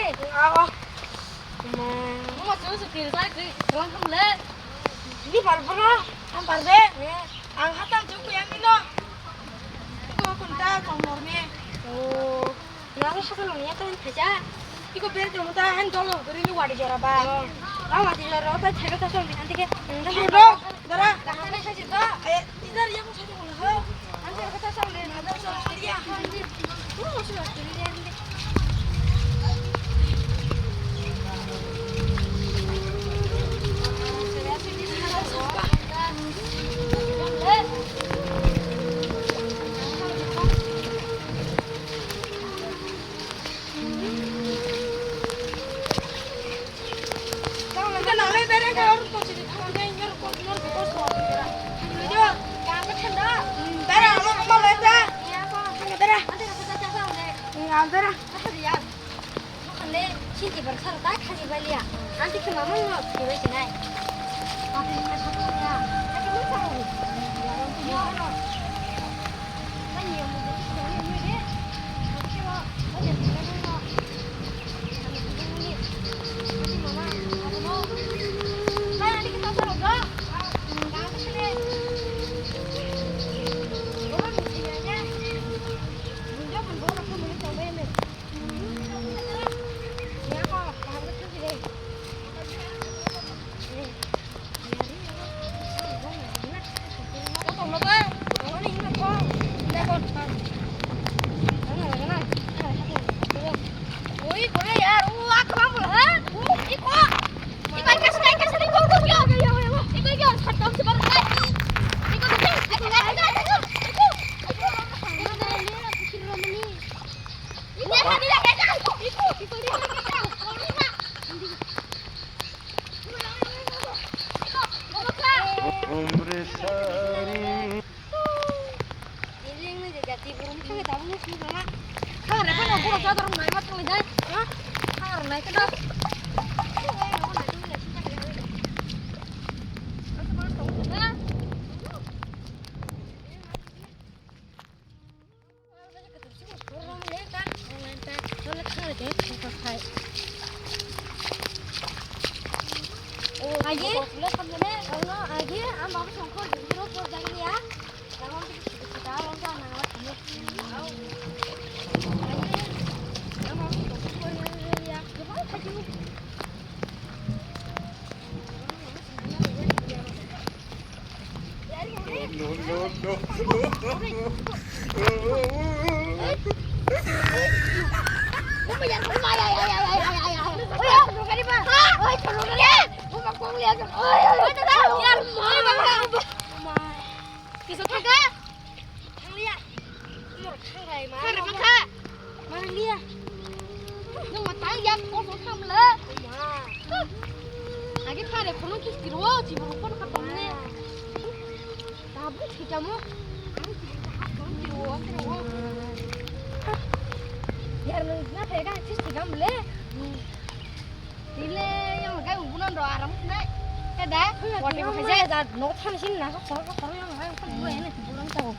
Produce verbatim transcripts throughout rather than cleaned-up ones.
Aw. Mama, susu kiri sai kiri, kalang kalang le. Ini bar bro, hampar de. Ang hatam cukup yang ini no. Iko kunta kongmor ni. Oh. Nang hatam ni hatam thaja. Iko ber kamu ta han dolo guri ni wadi jora ba. Ba wadi jora ta thaga ta song di nanti ke. Dara. Dara. Dara. Eh, idhar ye kuch hai to bol raha hai. Agi, agi, ang babu songkol dulu, dulu, dulu, dulu, ya. Kisa thangkha? Thangrai ma. Thangrai ma kha. Ma liya. Nung ma tang yak ko so tham la. Ma. Agi thare khono kis kiro, chi bro ko ka tom ne. Tabu thikamo. Ang chi ka ha ko kiro, kiro. Yar nung na thega kis thikam le. Tile yang lagai ubunan do aram nai. Eda, wati ko khaja da no than sin na so so so yang lagai ko dua ini bulan tau.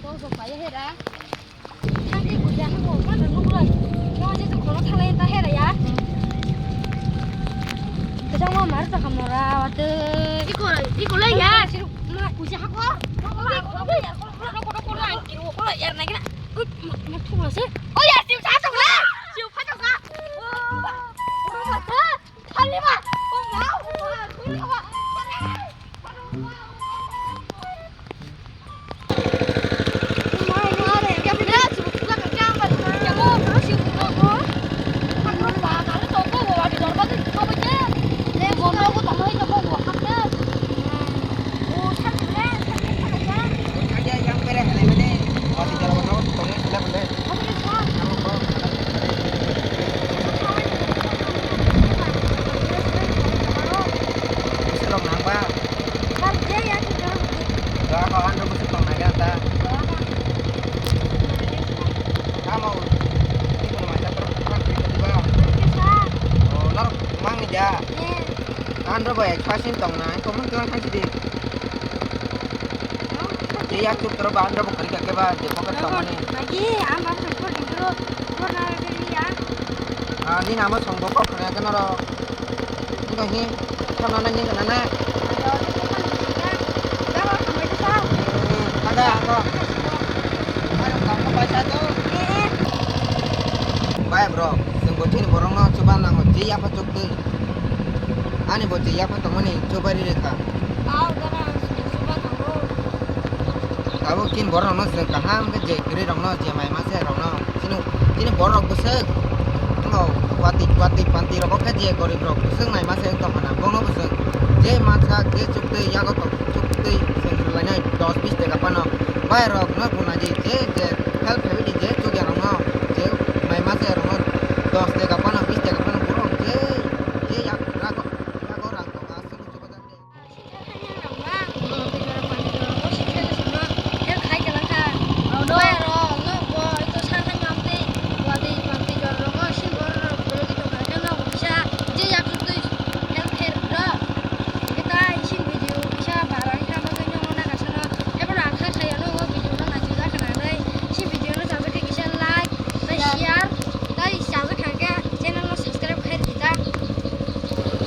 Ko so pa ya hera. Thank you buja ha ko ma no nung lai. No je to kono thalai ta hera ya. Kajang ma mar ta kamora wate. Iko iko lai ya. Ma buja ha ko. Ko ko ko ko ko ko ko ya na kina. Ui, ma ma thung la se. Oh ya, siu sa thung la. Siu pha thung la. Selok nang ba? Ba ko ano busu tong na ga ta. Kamo. Ini kono mai ta pro pro di ba. Oh, nor mang ni ja. An ro ba ek pasin tong na, ko mang tong na di. Dia tu terus ba an ro ba kari kake ba, dia pocket tong ni. Lagi, am ba pro pro di pro pro na ga ya. Ani nama songbo kok khana gana ro. Ini kok hi, sama na hi gana na. Ada apa? Ayo, kamu baca tuh. Bai bro, sing bochin borong no coba nango, je apa cuk tuh. Ani bochin apa temen nih, coba di reka. Tabuk chini borok rokno chwng kaham khe je kwrwi rokno, je mai mase rokno, chini, chini borok rok bwswk no watwi, watwi pantwi rogo khe je gorib rok bwswk mai mase wng tongkha na, bono bwswk je mansa je chuktwi yago tong chuktwi chwng rwlainai dos bis taka phano bai rok no bunaidi je, je help khaidi je chukya rokno, je mai mase rokno dos taka phano bis taka phano borok je, je yak rago, yago rang tongo aswk chubajakde. Share, tei chajak thangkhe channel no subscribe khai rwdi ta.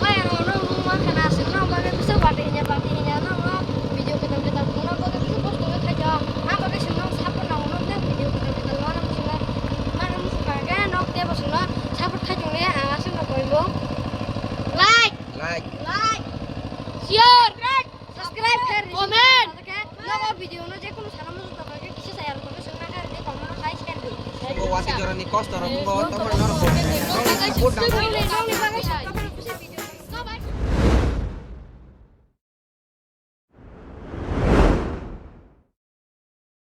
Oi, ang ono mung mankha na, aswk no bagwi bwswk watwi hinya, bati hinya, no, no, video kwtal kwtal phunukna bagwi bwswk kosto khe khaio. Ang bagwi chwngno support nango, no, tei video kwtal kwtal no, no, bwswkno, mano bwswk kha khe nok tei bwswkno support khai tongdi, ang aswkno koi bo. Like, like, like, share, subscribe khai rwdi, comment, nogo video no jekhunu sana muchung tongkha khe kisa saya rok tongkhe chwngna kha rwdi, comment no khai share di. Bo watwi jorani kosto rok bo tongma norok bo support nango.